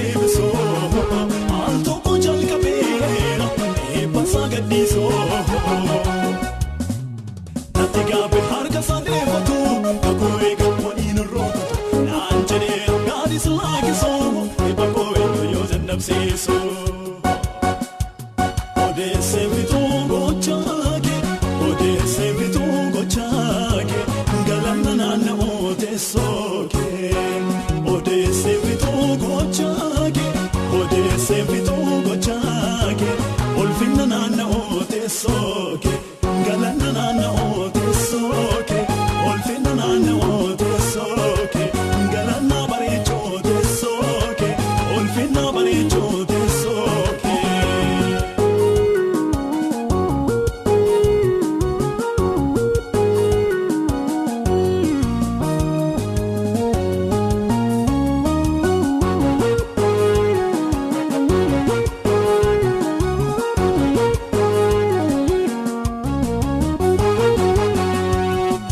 deebisu al tokko jalqabeera eebba isaa gadhiisu. Natti gaabe harka isaa deeffatu kakuu eega waliin rootatu naan jedheera gaadis laakisu eebba koo eeguu yoo dadhabsiisu. Odeessee bituu gochaa kee odeessee bituu gochaa kee galanna naanna'oo teessoo kee. Odeessee bituu gochaa kee odeessee bituu gochaa kee ulfinna naanna'oo teessoo kee galanna naanna'oo teessoo kee ulfinna naanna'oo teessoo kee galanna bareechoo teessoo kee ulfinna bareechoo teessoo kee.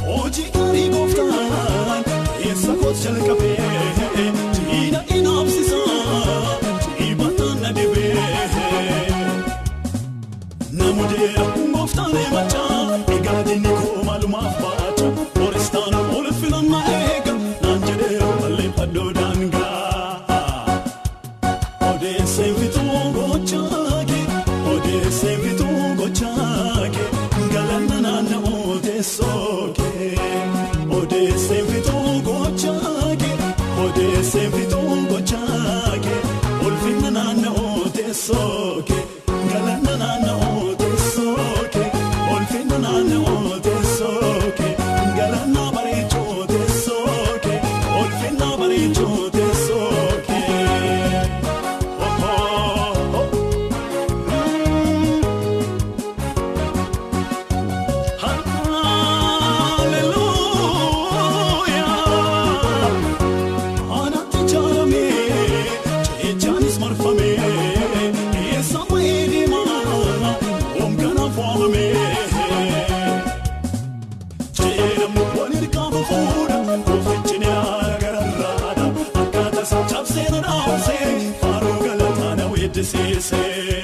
Hojii gaarii gooftaan keessa koos jalqabee diina inaabsisaa dhiibataan na dhibee. Namudeera gooftaan eebachaa egaa diinni koo maalumaaf baacha boristaan ulfina eega naan jedheera balleeffadhoo daangaa. Odeessee bituu gochaa kee odeessee bituu gochaa kee galanna naanna'oo teessoo kee. Odeessee bituu gochaa kee odeessee bituu gochaa kee ulfinna naanna'oo teessoo kee galanna naanna'oo teessoo kee ulfinna naanna'oo teessoo kee galanna bareechoo teessoo kee ulfinna bareechoo teessoo kee. Oh, oh, oh. Hallelujah. Anatti jaalamee jechaanis marfamee eessa bahee deemaa hooganaaf waamamee. Jedhamu wal hirkaa fufuudha goofichi ni haala gararraadha akkaataa isaa cabsee na dhaabsee faaruu galataa na weeddisiisee.